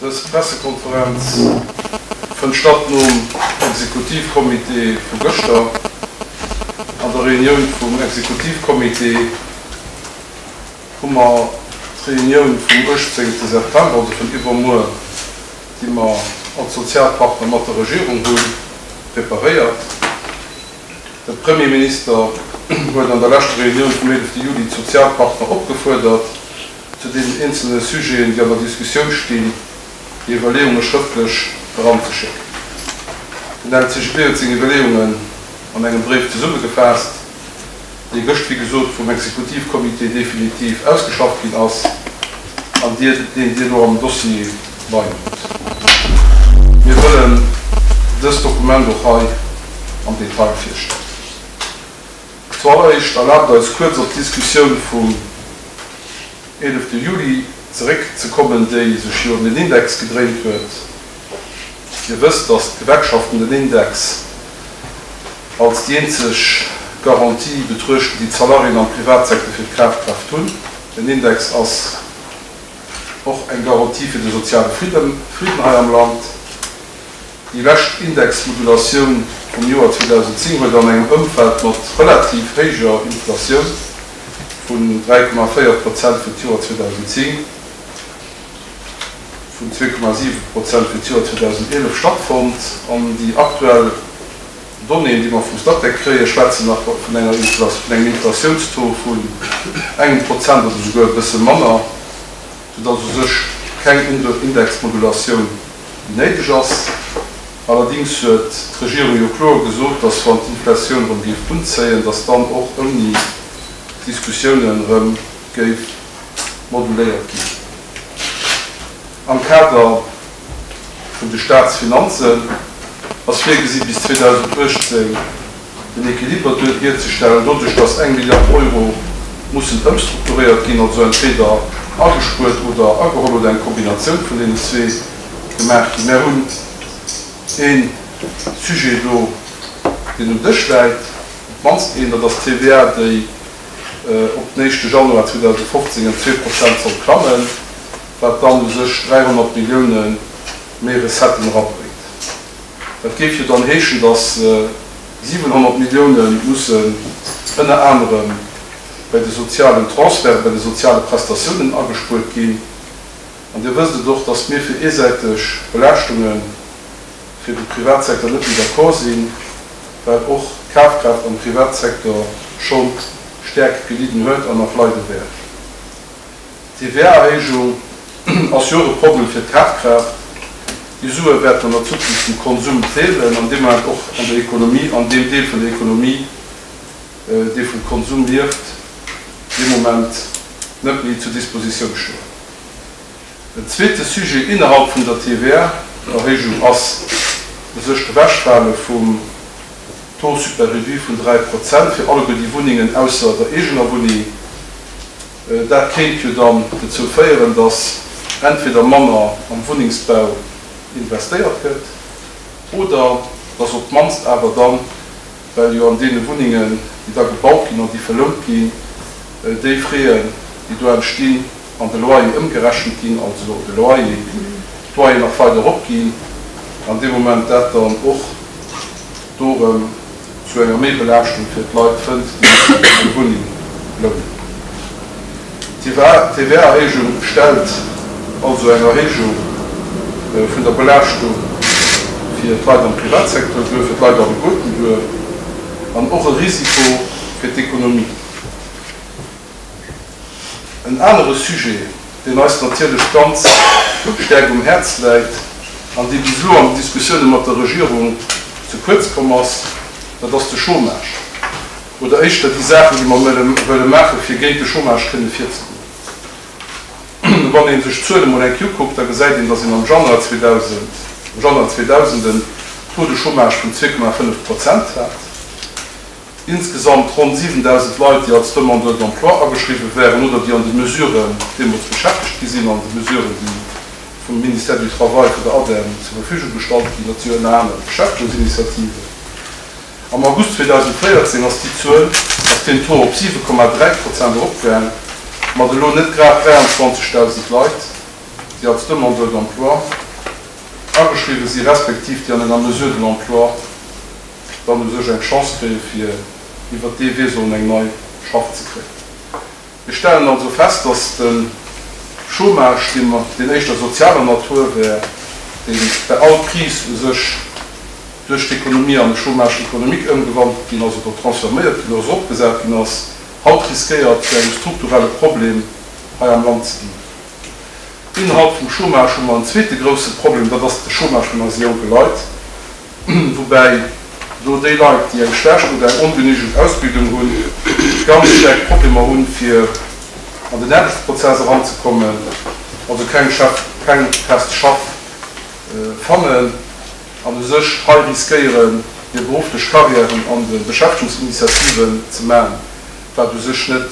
Dës Pressekonferenz fënnt statt nom Exekutivcomité vu gëschter. An der Reunioun vum Exekutivcomité hu mer d'Reunioun vum 18 September, also vun iwwermuer, déi mer als Sozialpartner mat der Regierung hunn, preparéiert. De Premierminister huet an der leschter Reunioun vum 11 Juli d'Sozialpartner opgefuerdert, zu deenen eenzelne Sujeten, déi an der Diskussioun stinn, hir Iwwerleeunge schrëftlech eranzeschécken. Den LCGB huet seng Iwwerleeungen an engem Bréif zesummegefaasst, dee gëscht, wéi gesot, vum Exekutivcomité definitiv ausgeschafft ginn ass an deen Dir elo am Dossier leien hutt. Mir wëllen dëst Dokument och hei am Detail virstellen. Zualleréischt erlaabt eis kuerz op d'Diskussioun vum 11 Juli zeréck ze kommen, déi sech jo ëm den Index gedréint huet. Dir wësst, datt d'Gewerkschaften den Index als déi eenzeg Garantie betruechten, déi d'Salariéen am Privatsecteur fir d'Kafkraaft hunn. Den Index ass och eng Garantie fir de soziale Fridden hei am Land. Déi lescht Indexmodulatioun vum Joer 2010 huet an engem Ëmfeld mat relativ héijer Inflatioun vun 3,4 Prozent fir d'Joer 2010, vun 2,7 Prozent fir d'Joer 2011 stattfonnt. An déi aktuell Donnéeën, déi mer vum Statec kréien, schwätzen nach vun engem Inflatiounstaux vun engem Prozent oder souguer e bësse manner, soudass u sech keng Indexmodulatioun néideg ass. Allerdings huet d'Regierung jo kloer gesot, dass wann d'Inflatioun erëm géif unzéien, dass dann och ouni Diskussiounen erëm géif moduléiert ginn. Am Kader vun de Staatsfinanzen ass virgesi bis 2018 den Equiliber hierzestellen, doduerch dass eng Milliard Euro mussen ëmstrukturéiert ginn, also entweder agespuert oder ageholl oder eng Kombinatioun vun deenen zwee gemaach ginn. Mär hunn ee Sujet do, deen um Dësch läit, op d'mannst een, dat ass d'TVA, déi op den éischte Januar 2015 ëm 2 Prozent soll klammen, wat dann u sech 300 Millioune méi Recetten erabréngt. Dat géif jo dann heeschen, datt 700 Millioune mussen ënner anerem bei de sozialen Transferten, bei de soziale Prestatiounen agespuert ginn. An Dir wësst et och, datt mir fir eesäiteg Belaaschtunge fir de Privatsecteur net méi d'accord sinn, well och d'Kafkraaft am Privatsecteur scho stäerk gelidden huet an nach leide wäert. D'TVA-Erhéijung ass jo och e Problem fir d'Kafkraaft. Déi Sue wäerten an der Zukunft dem Konsum feelen an deem Moment och an der Ekonomie, an deem Deel vun der Ekonomie, dee vum Konsum lieft, dee Moment net méi zur Dispositioun stoen. En zweete Sujet innerhalb vun der TVA-Erhéijung ass u sech d'Ewechfale vum Taux super-réduit vun 3 Prozent fir alleguer déi Wunnengen ausser der eegener Wunneng. Dat kéint jo dann dozou féieren, datt entweder manner am Wunnengsbau investéiert gëtt oder datt op d'mannst awer dann, well jo an deene Wunnengen, déi da gebaut ginn an déi verlount ginn, déi Fräen, déi do entstinn, an de Loyer ëmgerechent ginn, also de Loyer, d'Loyer nach weider eropginn an dee Moment dat dann och do erëm zu enger Méibelaaschtung fir d'Leit fënnt, déi eng Wunneng lounen. D'TVA-Erhéijung stellt also eng Erhéijung vun der Belaaschtung fir d'Leit am Privatsecteur duer, fir d'Leit alleguerten duer an och e Risiko fir d'Ekonomie. En anere Sujet, deen eis natierlech ganz staark um Häerz läit an dee bis elo an den Diskussioune mat der Regierung ze kuerz komm ass, dat ass de Chômage, oder éischter déi Saachen, déi mer wëlle maachen, fir géint de Chômage kënne virzegoen. Wann ee sech d'Zuele mol eng Kéier ukuckt, da gesäit een, datt een am Januar 2000, am Januar 2000 en Taux de chômage vun 2,5 Prozent hat. Insgesamt ronn 7.000 Leit, déi als Demandeurs d'emploi ageschriwwe wären oder déi an de Mesuren deemools beschäftegt gi sinn, an de Mesuren, déi vum Ministère du Travail, vun der ADEM zur Verfügung gestallt ginn, dat si jo ënner anerem d'Beschäftegungsinitiativen. Am August 2014 ass déi Zuel, ass deen Taux op 7,3 Prozent eropgaang, mat elo net grad 23.000 Leit. déi als Demandeurs d'emploi ageschriwwen si respektiv déi an enger Mesure de l'emploi dann u sech eng Chance kréie fir iwwert dee Wee sollen eng nei Schaff ze kréien. Mir stellen also fest, dass de Chômage, dee mer, deen éischter sozialer Natur wär, dee bei all Kris u sech duerch d'Ekonomie an e Chômage économique ëmgewandelt ginn ass oder transforméiert ginn ass, eropgesat ginn ass, haut riskéiert zu engem strukturelle Problem hei am Land ze ginn. Innerhalb vum Chômage hu mer en zweete grousse Problem, dat ass de Chômage vun eise jonke Leit, woubäi do déi Leit, déi eng schlecht oder eng ongenügend Ausbildung hunn, ganz staark Problemer hunn, fir an den Aarbechtsprozess eranzekommen, also keng Chef, keng fest Schaff fannen an u sech hei riskéieren, hir berufflech Karriären an de Beschäftegungsinitiativen ze man, wat u sech net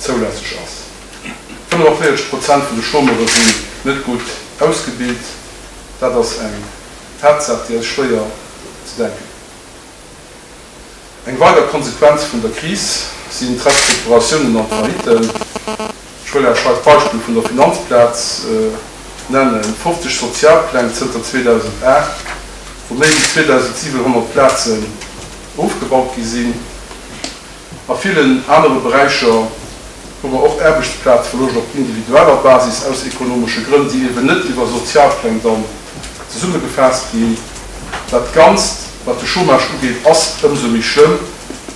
zoulässeg ass. 45 Prozent vun de Chômeure sinn net gutt ausgebilt. Dat ass eng Tatsaach, déi eis schwéier ze denke gëtt. Eng weider Konsequenz vun der Kris sinn d'Restrukturatiounen an d'Faillitten. Ech wëll Iech hei d'Beispill vun der Finanzplaz nennen, 50 Sozialpläng zënter 2008, wou méi wéi 2.700 Plazen ofgebaut gi sinn. A villen anere Beräicher hu mer och Aarbechtsplazverloscht op individueller Basis aus ekonomesche Grënn, déi eben net iwwer Sozialpläng dann zesummegefaasst ginn. Dat Ganzt, wat de Chômage ugeet, ass ëmsou méi schlëmm,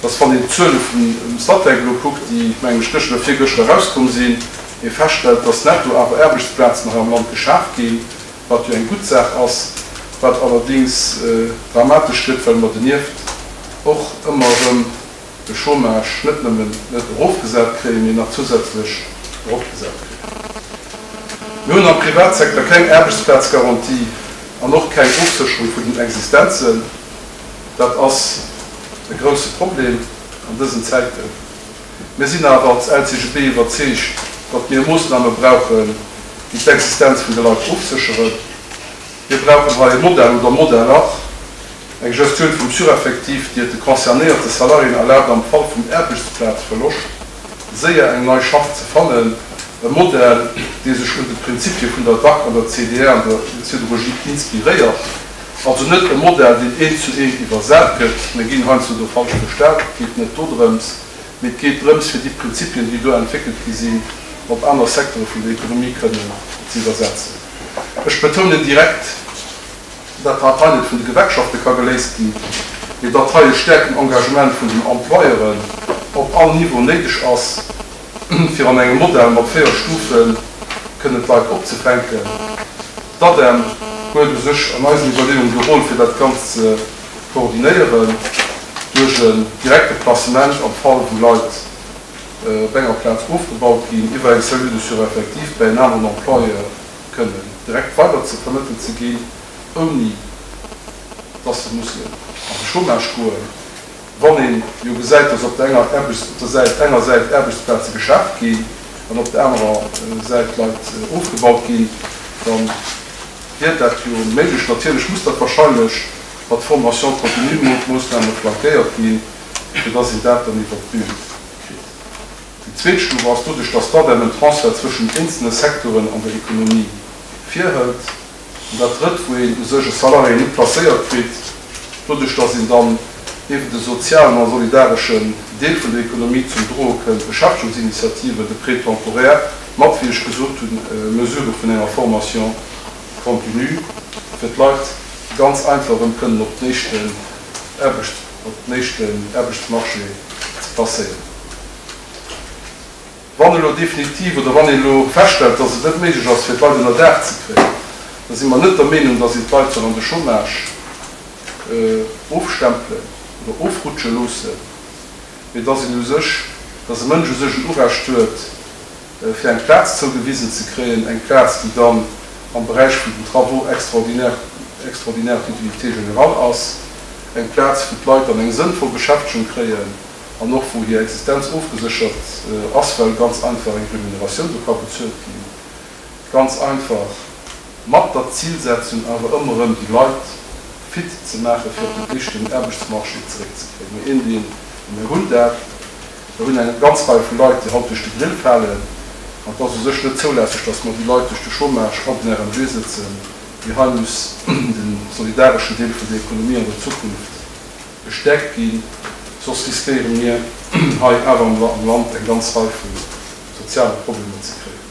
dass, wann een d'Zuele vum Statec elo kuckt, déi, mengen ech, gëschter oder virgëschter erauskomm sinn, ee feststellt, dass netto awer Aarbechtsplazen hei am Land geschaf ginn, wat jo eng gutt Saach ass, wat allerdéngs dramatesch gëtt, well mer donieft och ëmmer erëm de Chômage net nëmmen net erofgesat kréien, mee nach zousätzlech eropgesat kréien. Mir hunn am Privatsecteur keng Aarbechtsplazgarantie an och keng Ofsécherung vun den Existenzen. Dat ass e grousse Problem an dësen Zäiten. Mir sinn awer als LCGB iwwerzeegt, datt mir Moossname brauchen, déi d'Existenz vun de Leit ofsécheren. Mir brauchen hei e Modell oder Modeller, eng Gestioun vum Sureffectif, déi et de concernéierte Salariéen erlaabt, am Fall vum Aarbechtsplazverloscht séier eng nei Schaff ze fannen, e Modell, dee sech un de Prinzipie vun der dac an der CDR an der Siderurgie inspiréiert, also net e Modell, deen eent zu eent iwwersat gëtt, mir ginn heiansdo do falsch verstan, et geet net dodrëms, mee et geet drëms, fir déi Prinzipien, déi do entwéckelt gi sinn, op aner Secteure vun der Ekonomie kënnen ze iwwersetzen. Ech betounen direkt, datt dat hei net vun de Gewerkschafte ka geléist ginn, mee datt hei e stäerken Engagement vun den Employeuren op all Niveau néideg ass, fir an engem Modell mat 4 Stufe kënnen d'Leit opzefänken. D'ADEM huet u sech an eisen Iwwerleeungen de Rôle fir dat Ganzt ze koordinéieren duerch en direkte Placement am Fall wou Leit op enger Plaz ofgebaut ginn, iwwer eng Cellule de sureffectif bei en aneren Employeur kënnen direkt weider ze vermëttelt ze ginn, ouni dass se mussen an de Chômage goen, wann ee jo gesäit, dass op der enger Aarbechts, op der Säit, enger Säit Aarbechtsplaze geschaaft ginn an op der anerer Säit Leit ofgebaut ginn, da wier dat jo méiglech. Natierlech muss dat wahrscheinlech mat Formation continue Moossname flankéiert ginn, fir dass een dat dann iwwert d'Bün kritt. Déi zweet Stuf ass, doduerch datt d'ADEM en Transfert zwëschen eenzele Secteuren an der Ekonomie virhëlt. An dat drëtt, wou een u sech e Salarié net placéiert kritt, doduerch datt een dann eeben de sozialen a solidareschen Deel vun der Ekonomie zum Droe kënnt, d'Beschäftegungsinitiative, de Prêt temporaire mat, wéi ech gesot hunn, Mesurë vun enger Formation continue, fir d'Leit ganz einfach erëm kënnen op den éischten Aarbechts, op den éischten Aarbechtsmarché ze placéieren. Wann elo definitiv oder wann een elo feststellt, dass et net méiglech ass, fir d'Leit ënner Daach ze kréien, da si mer net der Meenung, dass een d'Leit soll an de Chômage ofstempelen oder ofrutsche loossen, mee dass een u sech, dass e Mënsch u sech en Urecht huet, fir eng Plaz zougewisen ze kréien, eng Plaz, déi dann am Beräich vun den Travaux extraordinaires, extraordinaires d'utilité générale ass, eng Plaz, wou d'Leit dann eng sënnvoll Beschäftegung kréien an och wou hir Existenz ofgeséchert ass, well ganz einfach eng Remuneratioun do ka bezuelt ginn. Ganz einfach mat der Zilsetzung awer ëmmer erëm déi Leit fit ze maachen, fir op den éischten Aarbechtsmarché zeréckzekréien. Mee een, deen, a mir hunn dat, mir hunn eng ganz Rei vu Leit, déi haut duerch de Grill falen. An et ass u sech net zoulässeg, dass mer déi Leit duerch de Chômage an den RMG sëtzen, mee hei muss de solidareschen Deel vun der Ekonomie an der Zukunft gestäerkt ginn, soss riskéiere mir hei awer am Land eng ganz Rei vu soziale Problemer ze kréien.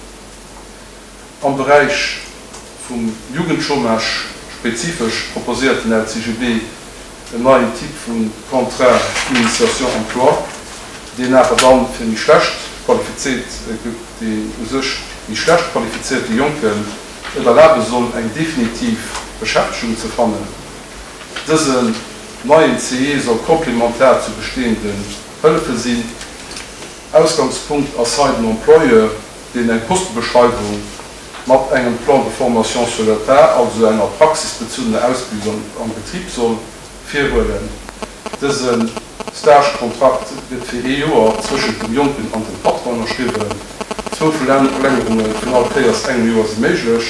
Am Beräich vum Jugendchômage spezifesch proposéiert den LCGB en neien Typ vu Contrat d'initiation emploi, deen awer dann fir méi schlecht qualifizéiert, deen u sech méi schlecht qualifizéierte Jonken et erlabe soll, eng definitiv Beschäftegung ze fannen. Dësen neien CE soll komplementar zu bestehenden Hëllefe sinn. Ausgangspunkt ass hei den Employeur, deen eng Postebeschreiwung mat engem Plan de formation sur le tas, also enger praxisbezunnener Ausbildung am Betrib soll virhuelen. Dëse Stagekontrakt gëtt fir ee Joer zwëschent dem Jonken an dem Patron ënnerschriwwen. Zwou Verlängerunge vun all Kéiers engem Joer si méiglech.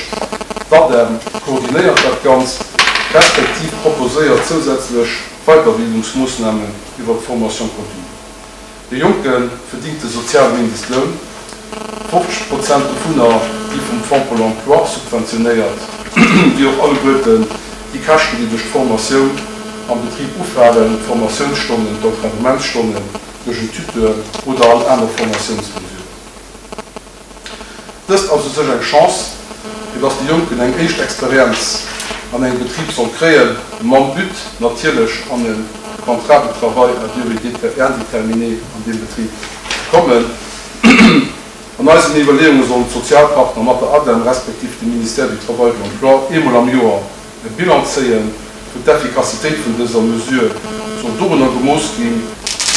D'ADEM koordinéiert dat Ganzt, respektiv proposéiert zousätzlech Weiderbildungsmoossnamen iwwer d'Formation continue. De Jonke verdingt de Sozialmindestloun, 50 Prozent dovunner gi vum Fonds pour l'emploi subventionéiert, wéi och alleguerten déi Käschten, déi duerch d'Formatioun am Betrib ufalen, d'Formatiounsstonnen, d'Encadrementsstonnen duerch en Tuteur oder all aner Formatiounsmesuren. Dëst ass u sech eng Chance, fir dass de Jonken eng éischt Experienz an engem Betrib soll kréien, mam But natierlech an e Contrat de travail à durée indéterminée an deem Betrib ze kommen. An eisen Iwwerleeunge sollen d'Sozialpartner mat der ADEM respektiv dem Ministère du Travail et de l'Emploi eemol am Joer E Bilan zéien, wou d'Effikassitéit vun dëser Mesure soll dorunner gemooss ginn,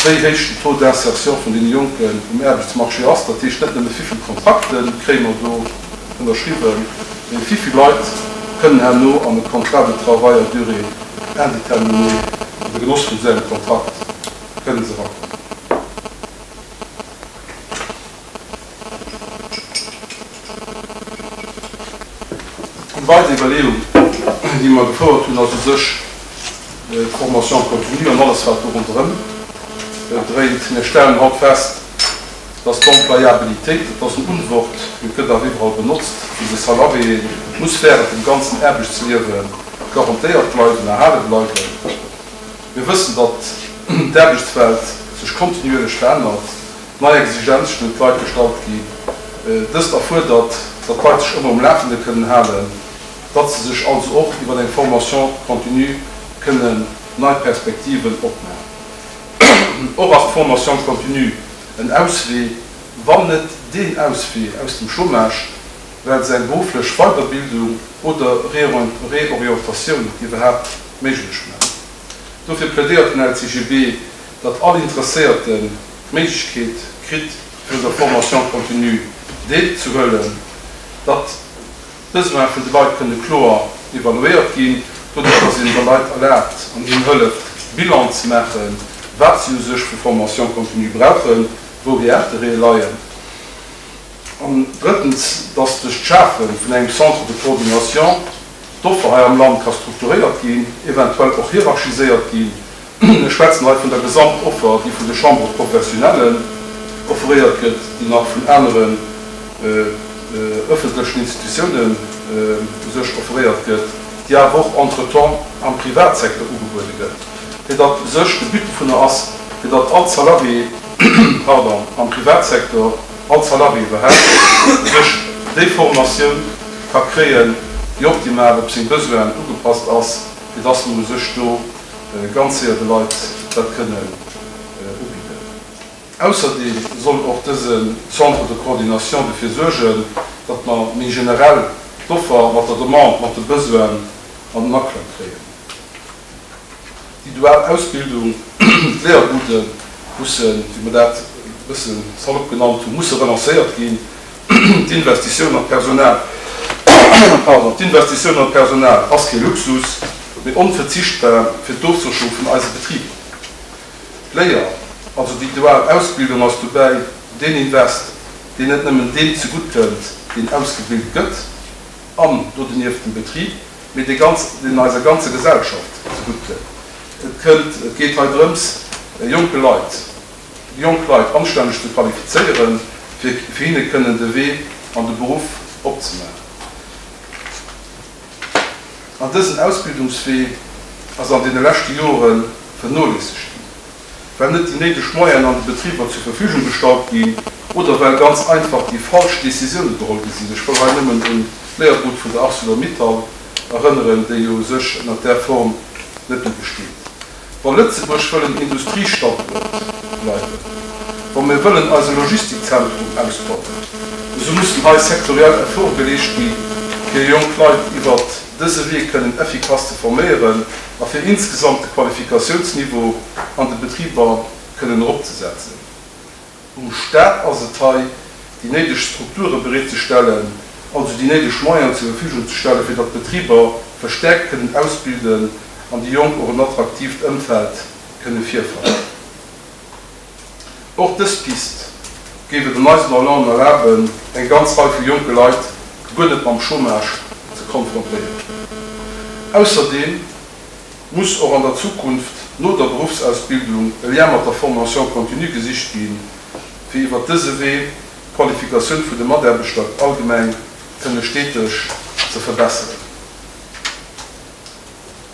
wéi héich den Taux d'insertion vun deene Jonken um Aarbechtsmarché ass. Dat heescht net nëmme wivill Kontrakte kréie mer do ënnerschriwwen, mee wivill Leit kënnen herno an e Contrat de travail à durée indéterminée, an de Genoss vun esou engem Kontrakt kënnen se erakommen. Eng weider Iwwerleeung, déi mer gefouert hunn, ass u sech d'Formation continue an alles, wat do ronderëm dréint. Mir stellen haut fest, dass d'Employabilitéit, dat ass en Unwort, mee et gëtt awer iwwerall benotzt, vun de Salariéen muss während dem ganzen Aarbechtsliewe garantéiert bleiwen, erhale bleiwen. Mir wëssen, datt d'Aarbechtswelt sech kontinuierlech verännert. Nei Exigenzen un d'Leit gestallt ginn. Dëst erfuerdert, datt d'Leit sech ëmmer um Lafende kënnen halen, datt se sech also och iwwer eng Formation continue kënnen nei Perspektiven opmaachen. Och ass d'Formation continue en Auswee, wann net deen Auswee aus dem Chômage, well se eng berufflech Weiderbildung oder Reorientatioun iwwerhaapt méiglech maacht. Dofir plädéiert den LCGB, datt all Interesséierten d'Méiglechkeet kritt, fir un der Formation continue deelzehuelen, datt d'Besoine vun de Leit kënne kloer evaluéiert ginn, doduerch datt een de Leit erlaabt an hinnen hëlleft, Bilan ze maachen, wat si u sech vu Formation continue brauchen, wou hir Interêtë leien. An drëttens, datt duerch d'Schafe vun engem Centre de coordination d'Offer hei am Land ka strukturéiert ginn, eventuell och hierarchiséiert ginn. Ech schwätzen hei vun der Gesamtoffer, déi vun de Chambres professionnelles offeréiert gëtt, déi nach vun aneren öffentlechen Institutiounen u sech offeréiert gëtt, déi awer och entretemps am Privatsecteur ugebuede gëtt, fir datt u sech de But dovunner ass, fir datt all Salarié, pardon, am Privatsecteur, all Salarié iwwerhaapt, u sech déi Formatioun ka kréien, déi optimal op seng Besoinen ugepasst ass, fir dass mer u sech do ganz séier de Leit dat kënnen ubidden. Ausserdeem soll och dëse Centre de coordination dofir suergen, datt mer méi generell d'Offer mat der Demande, mat de Besoinen an den Aklang kréien. Déi dual Ausbildung, d'Lehrbude mussen, wéi mer dat e bësse salopp genannt hunn, musse relancéiert ginn. D'Investitioun an d'Personal, pardon, d'Investitioun an d'Personal ass kee Luxus, mee onverzichtbar fir d'Ofsécherung vun eise Betriber. D'Léier, also déi dual Ausbildung ass dobäi deen Invest, deen net nëmmen deem zegutt kënnt, deen ausgebilt gëtt, an do donieft dem Betrib, mee dee ganz, deen eiser ganzer Gesellschaft zegutt kënnt. Et kënnt, et geet hei drëms, jonke Leit, jonk Leit anstänneg ze qualifizéieren, fir hinne kënnen de Wee an de Beruff opzemaachen. An dësen Ausbildungswee ass an deene leschte Jore vernoléissegt ginn, well net déi néideg Moyenen an de Betriber zur Verfügung gestallt ginn oder well ganz einfach déi falsch Décisioune geholl gi sinn. Ech wëll hei nëmmen un d'Léierbud vun der Arcelor-Mittal erënneren, déi jo u sech ënnert där Form net méi besteet. Wa Lëtzebuerg wëll en Industriestanduert bleiwen, wa mir wëllen eise Logistikzentrum ausbauen, esou mussen hei sektoriell Efforte geleescht gi fir jonk Leit iwwert dëse Wee kënnen effikass ze forméieren a fir insgesamt de Qualifikatiounsniveau an de Betriber kënnen eropzesetzen. Um Staat ass et hei, déi néideg Strukture bereetzestellen, also déi néideg Moyenen zur Verfügung ze stellen, fir datt d'Betriber verstärkt kënnen ausbilden an déi Jonk och en attraktiivt Ëmfeld kënne virfannen. Och dës Pist géif et an eisen Aen erlaben, eng ganz Rei vu jonke Leit guer net mam Chômage ze konfrontéieren. Ausserdeem muss och an der Zukunft no der Beruffsausbildung e Lien mat der Formation continue gesicht ginn, fir iwwert dëse Wee d'Qualifikatioun vun de Mataarbechter allgemeng kënne steteg ze verbesseren.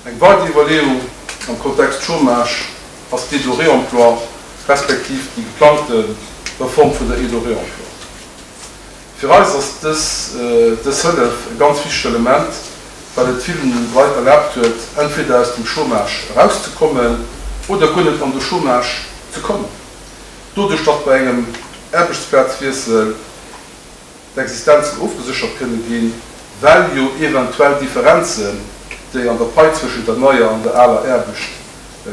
Eng weider Iwwerleeung am Kontext Chômage ass d'Aide au réemploi respektiv déi geplangte Reform vun der Aide au réemploi. Fir eis ass dës dës Hëllef e ganz wichtegt Element, well et villen Leit erlaabt huet, entweder aus dem Chômage erauszekommen oder guer net an de Chômage ze kommen. Doduerch, datt bei engem Aarbechtsplazwiessel d'Existenzen ofgeséchert kënne ginn, well jo eventuell Differenzen, déi an der Pai zwëschent der neier an der aler Aarbecht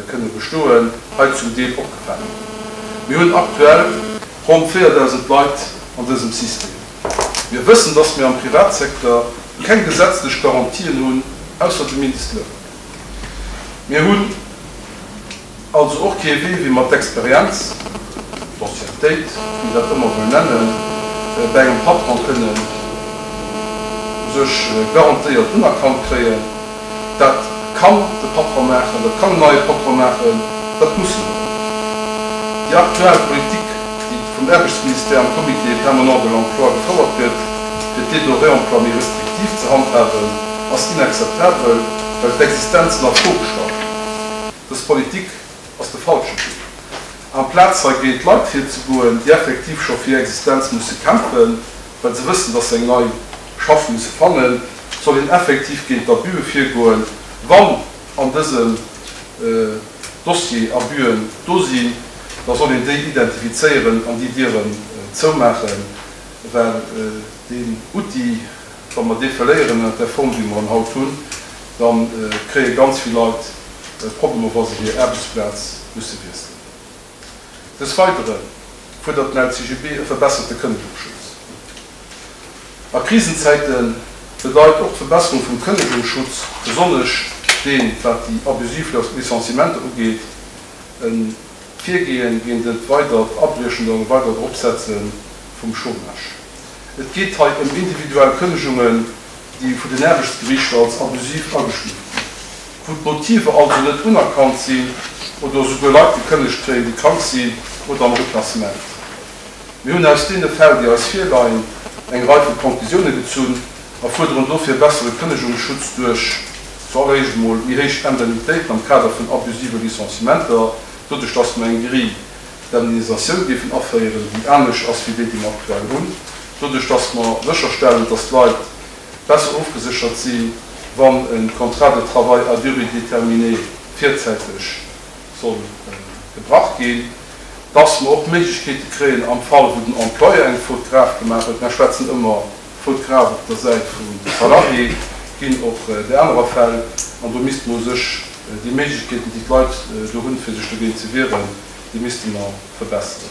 kënne bestoen, hei zum Deel opgefaange ginn. Mir hunn aktuell ronn 4.000 Leit an dësem System. Mir wëssen, dass mir am Privatsecteur keng gesetzlech Garantien hunn, ausser dem Mindestloun. Mir hunn also och kee Wee, wéi mer d'Experienz, d'Anciennetéit, wéi een dat ëmmer wëll nennen, bei engem Patron kënne u sech garantéiert unerkannt kréien. Dat kann de Patron maachen, dat kann en neie Patron maachen, dat muss en awer net. Déi aktuell Politik, déi vum Aarbechtsministère am Comité permanent de l'emploi gefouert gëtt, fir d'Aide au réemploi méi restriktiv ze handhaben, ass inakzeptabel, well d'Existenzen a Fro gestallt ginn. Dës Politik ass de falsche Wee. Amplaz hei géint Leit virzegoen, déi effektiv scho fir hir Existenz musse kämpfen, well se wëssen, dass se eng nei Schaff musse fannen, soll een effektiv géint d'Abüe virgoen. Wann an dësem Dossier Abüen do sinn, da soll een déi identifizéieren an déi Dieren zoumaachen, well deen Outil, wa mer dee verléieren ënnert där Form, wéi mer en haut hunn, da kréie ganz vill Leit Problemer, wa se hir Aarbechtsplaz musse wiesselen. Des Weidere fuerdert den LCGB e verbesserte Kënnegungsschutz. A Krisenzäite bedeit och d'Verbesserung vum Kënnegungsschutz, besonnesch deen, wat déi abusiv Licenciementer ugeet, e Virgehen géint et weidert Abriechen oder e weidert Eropsetze vum Chômage. Et geet hei ëm individuell Kënnegungen, déi vu den Aarbechtsgeriichter als abusiv agestuuft ginn, wou d'Motiver also net unerkannt sinn oder esouguer Leit gekënnegt kréien, déi krank sinn oder am Reclassement. Mir hunn aus deene Fäll, déi eis virleien, eng Rei vu Conclusioune gezunn a fuerderen dofir e bessere Kënnegungsschutz duerch zu alleréischt emol méi héich Indemnitéiten am Kader vun abusive Licenciementer, doduerch datt mer eng Grille d'indemnisatioun géifen aféieren, déi anescht ass wéi déi, déi mer aktuell hunn, doduerch datt mer sécherstellen, datt d'Leit besser ofgeséchert sinn, wann e Contrat de travail à durée déterminée virzäiteg soll gebrach ginn, datt mer och Méiglechkeete kréien am Fall, wou den Employeur eng Faute grave gemaach huet, mer schwätzen ëmmer Faute grave op der Säit vum Salarié, ginn och déi anerer Fäll, an do misste mer u sech déi Méiglechkeeten, déi d'Leit do hunn, fir sech dogéint ze wieren, déi misste mer verbesseren.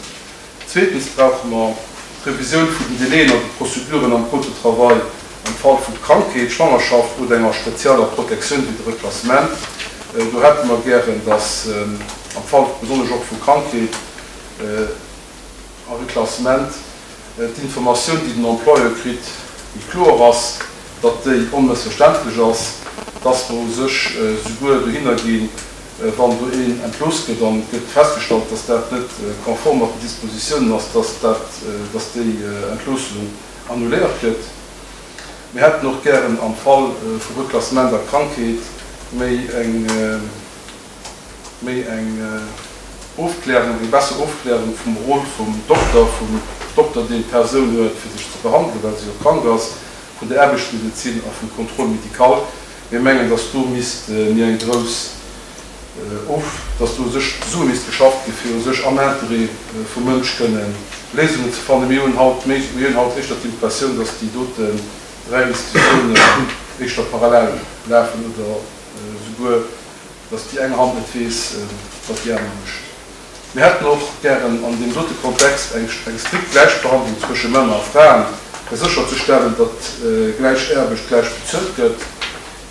Zweetens brauche mer d'Revisioun vun den Délaiën an de Prozeduren am Code de travail am Fall vu Krankheet, Schwangerschaft oder enger spezieller Protektioun wéi de Reclassement. Do hätte mer gären, dass am Fall besonnesch och vu Krankheet a Reclassement d'Informatioun, déi den Employeur kritt, méi kloer ass, datt déi onmëssverständlech ass, dass mer u sech souguer dohinner ginn. Wann do een entlooss gëtt an et gëtt festgestallt, dass dat net konform mat den Dispositiounen ass, dass dat, dass déi Entloossung annuléiert gëtt. Mir hätten och gären am Fall vu Reklassement a Krankheet méi eng, méi eng Ofklärung, eng besser Ofklärung vum Rôle vum Dokter, vum Dokter, deen d'Persoun huet, fir sech ze behandelen, well se jo krank ass, vun der Aarbechtsmedezin a vum Contrôle médical. Mir mengen, dass do misst méi eng grouss Of, dass do u sech zesumme misst geschafft gi fir u sech am Interêt vum Mënsch kënnen Léisungen ze fannen. Mir hunn haut méi, mir hunn haut éischter d'Impressioun, dass déi doten 3 Institutiounen éischter parallel lafen oder souguer, dass déi eng Hand net weess, wat déi aner mécht. Mir hätten och gären an deem dote Kontext eng strikt Gläichbehandlung zwësche Männer a Fraen, fir sécherzestellen, datt gläich Aarbecht gläich bezuelt gëtt.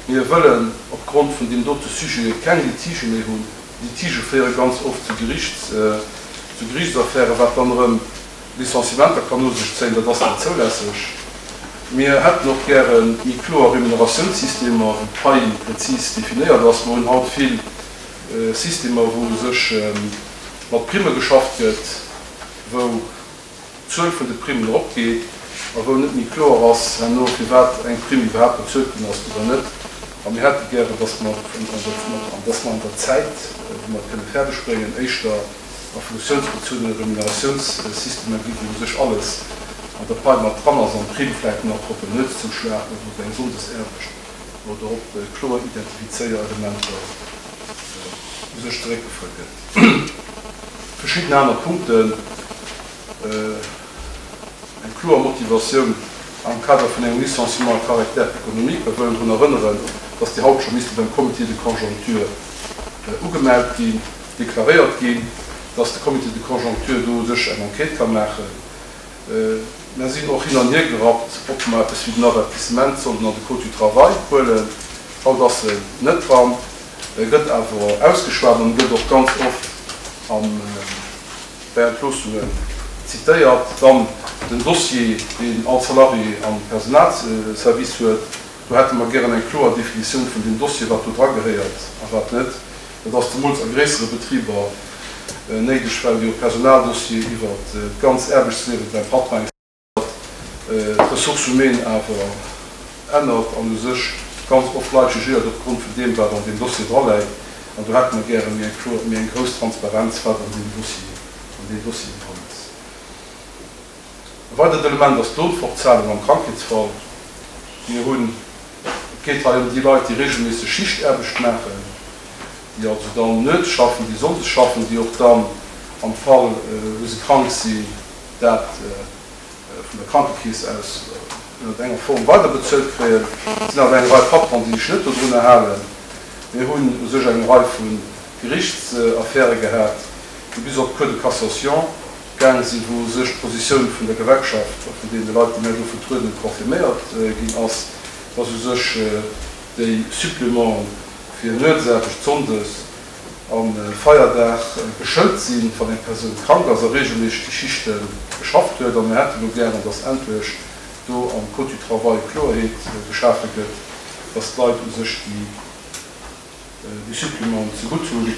Mir wëllen opgrond vun deem dote Sujet keng Litigë méi hunn. Litigë féiere ganz oft zu Gerichts, zu Gerichtsaffären, wat dann erëm Licenciementer kann no sech zéien. Dat ass net zoulässeg. Mir hätten och gäre méi kloer Remuneratiounssystemer, wou d'Pai prezis definéiert ass. Mer hunn haut vill Systemer, wou u sech mat Primme geschafft gëtt, wou d'Zuel vun de Primmen eropgeet a wou net méi kloer ass herno, firwat eng Primm iwwerhaapt bezuelt ginn ass oder net. A mir hätte gären, dass mer dass mer an der Zäit, wou mer et kënne fäerdeg bréngen, éischter a funktiounsbezunene Remuneratiounssystemer ginn, wou u sech alles an der Pai mat dran ass an d'Primm vläicht nach op en Nuetszuschlag oder op eng Sonndesaarbecht oder op kloer identifizéier Elementer u sech zeréckgefuer gëtt. Verschidden aner Punkten, eng kloer Motivatioun am Kader vun engem Licenciement à caractère économique. Mir wëllen drun erënneren, dass déi haut scho misste beim Comité de conjoncture ugemellt ginn, deklaréiert ginn, dass de Comité de conjoncture do u sech eng Enquête ka maachen. Mer sinn och hin an hier gerappt, ob mer eppes wéi den Avertissement sollen an de Code du travail huelen. Haut ass en net dran, e gëtt awer ausgeschwat an e gëtt och ganz oft an bei Entloossungen zitéiert. Dann den Dossier, deen all Salarié am Personalservice huet. Do hätte mer gären eng kloer Definitioun vun deem Dossier, wat do dragehéiert a wat net. Dat ass zemools a gréissere Betriber néideg, well jo Personaldossier iwwert d'ganz Aarbechtsliewe beim Patron existéiert, d'Ressources humaines awer ännert an u sech ganz oft Leit jugéiert opgrond vun deem, wat an deem Dossier draläit. An do hätte mer gäre méi eng kloer, méi eng grouss Transparenz, wat an deem Dossier, an deem Dossieren dran ass. E weidert Element ass d'Lohnfortzahlung am Krankheetsfall. Mir hunn, et geet hei ëm déi Leit, déi regelméisseg Schichtaarbecht maachen, déi also dann nuets schaffen, déi sonndes schaffen, déi och dann am Fall, wou se krank sinn, dat vun der Krankekeess aus ënnert enger Form weiderbezuelt kréien. Et sinn awer eng Rei Patronen, déi sech net dodrunner halen. Mir hunn u sech eng Rei vu Gerichtsaffäre gehat, déi bis op d'Cour de cassation gaang sinn, wou u sech d'Positioun vun der Gewerkschaft a vun deene Leit, déi mär do vertrueden, confirméiert ginn ass, dass u sech déi Supplémenten fir Nuetsaarbecht, Sonndes a Feierdag geschëlt sinn, wann eng Persoun krank ass a regelméisseg déi Schichte geschafft huet. A mir hätte lo gären, dass endlech do am Code du travail Kloerheet geschafe gëtt, dass d'Leit u sech déi déi Supplémenten zegutt hunn.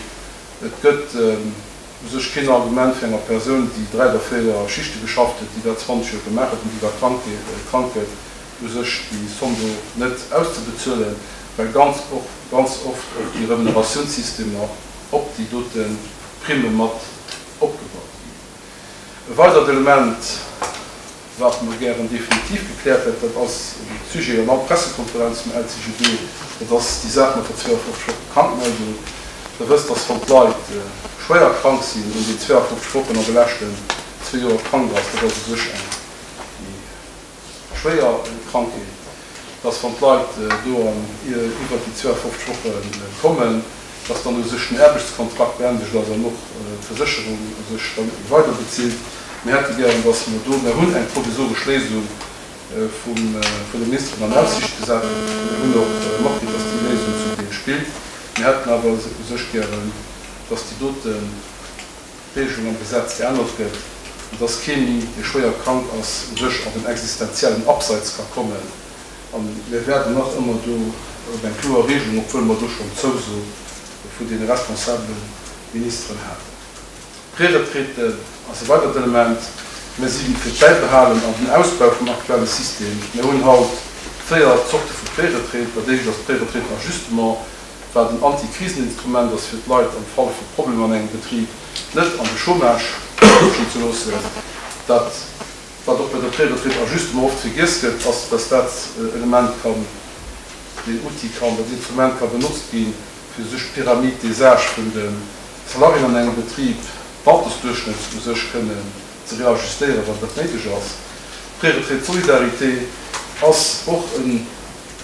Et gëtt u sech keen Argument fir enger Persoun, déi 3 oder 4 Schichte geschafft huet, déi dat 20 Joer gemaach huet an déi da krank gëtt, u sech déi Somm do net auszebezuelen, well ganz och ganz oft och déi Remuneratiounssystemer op déi dote Primme mat opgebaut ginn. E weidert Element, wat mer gären definitiv gekläert hätt, dat ass e Sujet an all Pressekonferenz vum LCGB, dat ass déi Saach mat der 52 Woche Krankmeldung. Der wësst, dass wann d'Leit schwéier krank sinn, een deen 52 Wochen an de leschten zwee Joer krank ass, dat ass u sech eng méi schwéier Krankheet, dass wann d'Leit do an iwwert déi 52 Woche kommen, dass dann u sech den Aarbechtskontrakt beendegt ass an och d'Versécherung u sech dann net méi weider bezilt. Mir hätte gären, dass mer do, mer hunn eng provisoresch Léisung vum vun de Ministeren an Aussiicht gesat kritt, mir hunn och matkritt, dass déi Léisung zum Deel spillt, mir hätten awer u sech gären, dass déi dote Regelung am Gesetz geännert gëtt an dass kee méi, dee schwéier krank ass, u sech an den existenziellen Abseits ka kommen. A mir waarden nach ëmmer do op eng kloer Regelung, obwuel mer do schonn d'Zouso vun deene responsabele Ministeren haten. D'Preretraite ass e weidert Element. Mir si fir d'Bäibehalen an den Ausbau vum aktuelle System. Mir hunn haut 4 Zorte vu Preretraite. Dat éischt ass d'Preretraite ajustement, wat en Antikriseninstrument ass, fir d'Leit am Fall vu Problemer an engem Betrib net an de Chômage rutschen ze loossen. Dat, wat och bei der Préretraite ajustement oft vergiess gëtt, ass, dass dat Element kann, deen Outil kann, dat Instrument ka benotzt ginn, fir u sech d'Pyramide des âges vun de Salariéen an engem Betrib, d'Altersduerchschnëtt u sech kënnen ze réajustéieren, wann dat néideg ass. D'Préretraite solidarité ass och e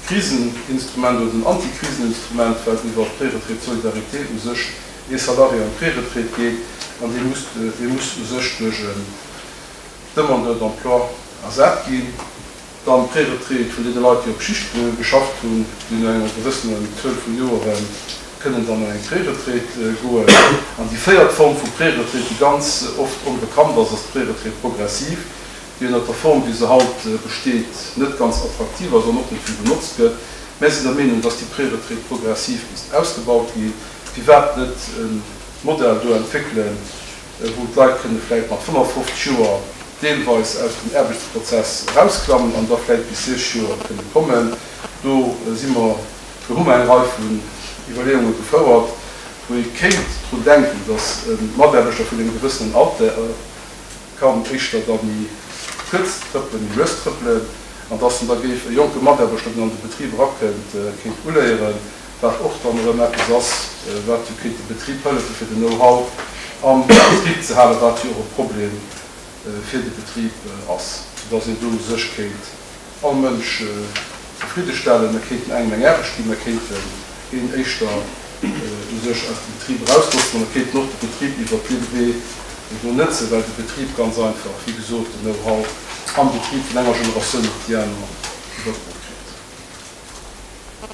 Kriseninstrument oder en Antikriseninstrument, well iwwer d'Préretraite solidarité u sech ee Salarié an d'Préretraite geet an dee muss, dee muss u sech duerch en Demandeur d'emploi ersat ginn. Dann d'Preretraite vun deene Leit, déi op Schicht geschafft hunn, déi no enger gewëssener Zuel vu Joere kënnen dann an eng Preretraite goen. An déi véiert Form vu Preretraite, déi ganz oft onbekannt ass, ass d'Preretraite progressive, déi ënnert der Form, wéi se haut besteet, net ganz attraktiv ass an och net vill benotzt gëtt. Mär sinn der Meenung, dass déi Preretraite progressive misst ausgebaut ginn. Firwat net e Modell do entwéckelen, wou d'Leit kënne vläicht mat 55 Joer deelweis aus dem Aarbechtsprozess erausklammen an da vläicht bis 60 Joer kënne kommen. Do si mer, do hu mer eng Rei vun Iwwerleeunge gefouert, wou ee kéint drun denken, datt e Mataarbechter vun engem gewëssenen Alter kann éischter da méi kuerz trëppelen, méi lues trëppelen, an datt en da géif e jonke Mataarbechter, deen an de Betrib erakënnt, kéint uléieren. Wat och dann erëm eppes ass, wat jo kéint de Betrib hëllefen, fir den Know-how am Betrib ze halen, wat jo och e Problem fir de Betrib ass, soudass een do u sech kéint all Mënsch zefriddestellen. Mir kéinten engem eng Aarbecht ginn, mir kéinten een éischter u sech aus dem Betrib erausloossen a mir kéinten och de Betrib iwwert dee Wee do nëtzen, well de Betrib ganz einfach, wéi gesot, den Know-how am Betrib vun enger Generatioun op déi aner iwwerdroe kritt.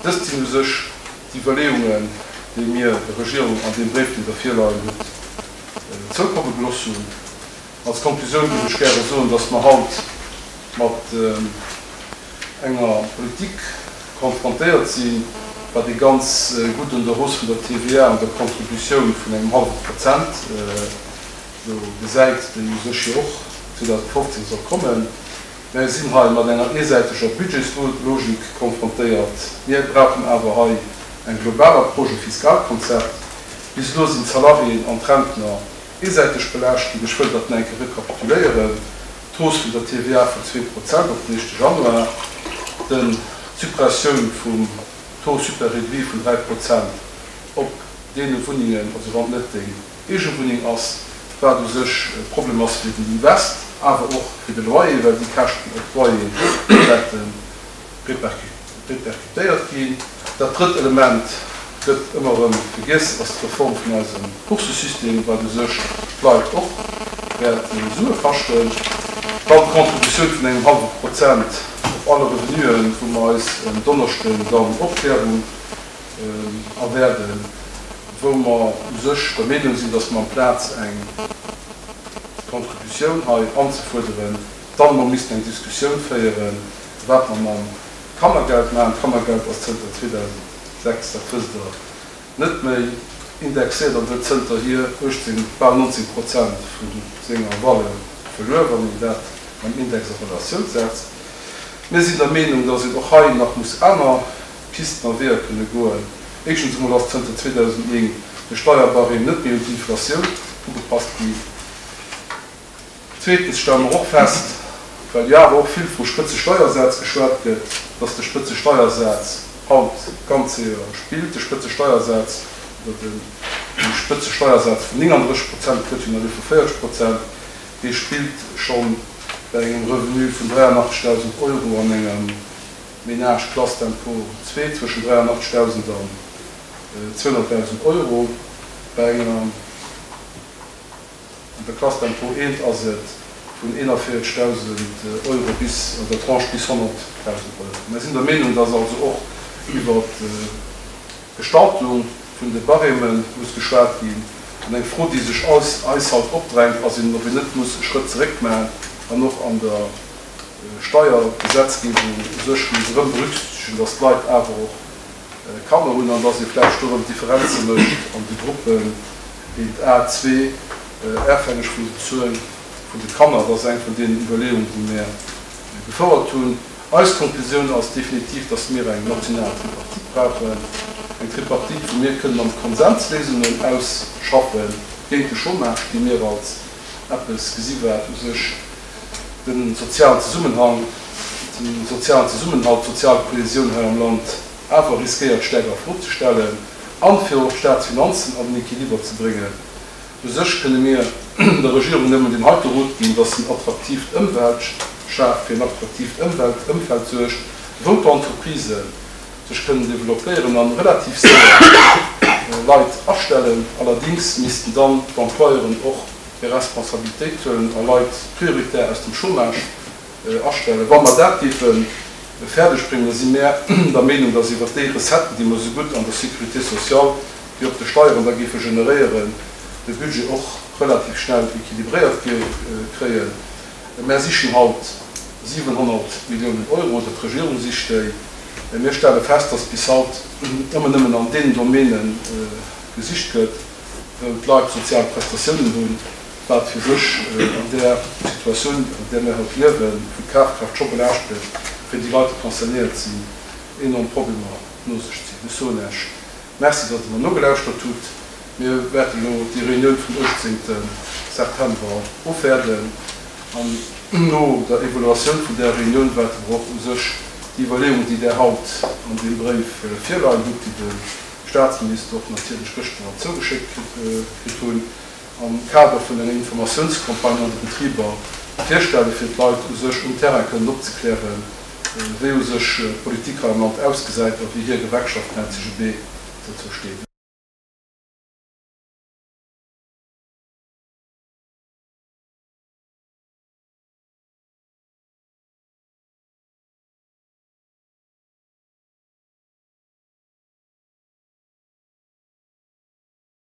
Dëst sinn u sech d'Iwwerleeungen, déi mir der Regierung an deem Bréif, deen Der virleien hutt, zoukomme gelooss hunn. Als Konklusioun géif ech gäre soen, dass mer haut mat enger Politik konfrontéiert sinn, wat ee ganz gutt un der Hausse vun der TVA an der Contributioun vun engem hallwe Prozent elo gesäit, déi u sech jo och 2015 soll kommen. Mär sinn hei mat enger eesäiteger Budgetslogik konfrontéiert. Mir brauchen awer hei eng global Approche, e Fiskalkonzept. Bis elo sinn d'Salariéen an d'Rentner eesäiteg belaascht ginn. Ech wëll dat nach eng Kéier rekapituléieren, D'Hausse vun der TVA vun 2% op den éischte Januar, den d'Suppressioun vum Taux super réduit vun 3% op deene Wunnengen, also wann et net déi eege Wunneng ass, wat u sech e Problem ass fir den Invest, awer och fir de Loyer, well déi Käschten op d'Loyer wäerte répercutéiert ginn. Dat drëtt Element gëtt ëmmer erëm vergiess, ass d'Reform vun eisem Boursesystem, wat u sech d'Leit och wäert Sue kaschten. Dann d'Contributioun vun engem hallwe Prozent op alle Revenuen, wou mer eis en Donneschden dann Opklärung erwäerden, wou mer u sech der Meenung sinn, dass mer amplaz eng Contributioun hei anzefuerderen, dann emol missten eng Diskussioun féieren, wat mer mam Kannergeld maachen. D'Kannergeld ass zënter 2006, dat wësst Der, net méi indexéiert an huet zënterhier 18, bal 19 Prozent vu senger Valeur verluer, wann een dat mam Index a Relatioun setzt. Mir sinn der Meenung, dass een och hei nach muss aner Pisten a Weeër kënne goen. Éischtens emol ass zënter 2009 de Steierbarème net méi un d'Inflatioun ugepasst ginn. Zweetens stelle mer och fest, well jo awer och vill vu Spëtzesteiersaz geschwat gëtt, dass de Spëtzesteiersaz haut ganz séier spillt. De Spëtzesteiersaz oder de Spëtzesteiersaz vun 39 Prozent, et gëtt jo nach ee vu 40 Prozent, dee spillt scho bei engem Revenu vun 83.000 Euro an engem Ménage Classe d'impôt 2 zwëschen 83.000 an 200.000 Euro. Bei enger an der Classe d'impôt 1 ass et vun 41.000 Euro bis an der Tranche bis 100.000 Euro. Mir sinn der Meenung, dass also och iwwert d'Gestaltung vun de Barèmen muss geschwat ginn. An eng Fro, déi sech eis haut opdrängt, ass eben, ob een net muss e Schrëtt zeréck maachen an och an der Steiergesetzgebung u sech muss erëm berücksichtegen, dass d'Leit awer och. Kanner hunn, an dass ee vläicht do erëm Differenze mécht an de Gruppen 1 a 2, afhängeg vun der Zuel vun de Kanner. Dat ass eng vun deenen Iwwerleeungen, déi mär gefouert hunn. Eis Konklusioun ass definitiv, dass mir eng national Tripartite brauchen, eng Tripartite, wou mir kënnen am Konsens Léisungen ausschaffen géint de Chômage, déi mir als eppes gesi wat u sech de sozialen Zesummenhang, de sozialen Zesummenhalt, d'sozial Kohesioun hei am Land awer riskéiert staark a Fro ze stellen an fir och d'Staatsfinanzen an den Equiliber ze bréngen. U sech kënne mir der Regierung nëmmen deen heite Rot ginn, dass se en attraktiivt Ëmwelt schaaft, fir en attraktiivt Ëmwelt, Ëmfeld suergt, wou d'Entreprisen sech kënnen developpéieren an relativ séier Leit astellen. Allerdings missten dann d'Employeuren och hir Responsabilitéit huelen a Leit prioritär aus dem Chômage astellen. Wa mer dat géife fäerdeg bréngen, da si mär der Meenung, dass iwwert déi Recetten, déi mer sougutt an der Sécurité sociale wéi op de Steieren da géife generéieren, de Budget och relativ schnell équilibréiert kréien. Mär sichen haut 700 Milliounen Euro, oder d'Regierung sicht déi. Mir stelle fest, dass bis haut ëmmer nëmmen an deenen Domäne gesicht gëtt, wou d'Leit sozial Prestatiounen hunn, wat fir sech an där Situatioun, an där mir haut liewen, wou d'Kafkraaft scho belaascht gëtt, fir déi Leit, déi concernéiert sinn, enorm Problemer no sech zitt. Ech soen Iech Merci, datt Der mer nogelauschtert hutt. Mir wäerten elo déi Reunioun vum 18. September ofwäerden an no der Evaluatioun vun där Reunioun wäerte mer och u sech déi Iwwerleeungen, déi Der haut an deem Bréif virleien hutt, déi de Statsminister och natierlech gëschter zougeschéckt kritt hunn, am Kader vun enger Informatiounscampagne an de Betriber virstellen, fir d'Leit u sech um Terrain kënnen opzeklären, wéi u sech d'Politik hei am Land ausgesäit a wéi hir Gewerkschaft, den LCGB, dozou steet.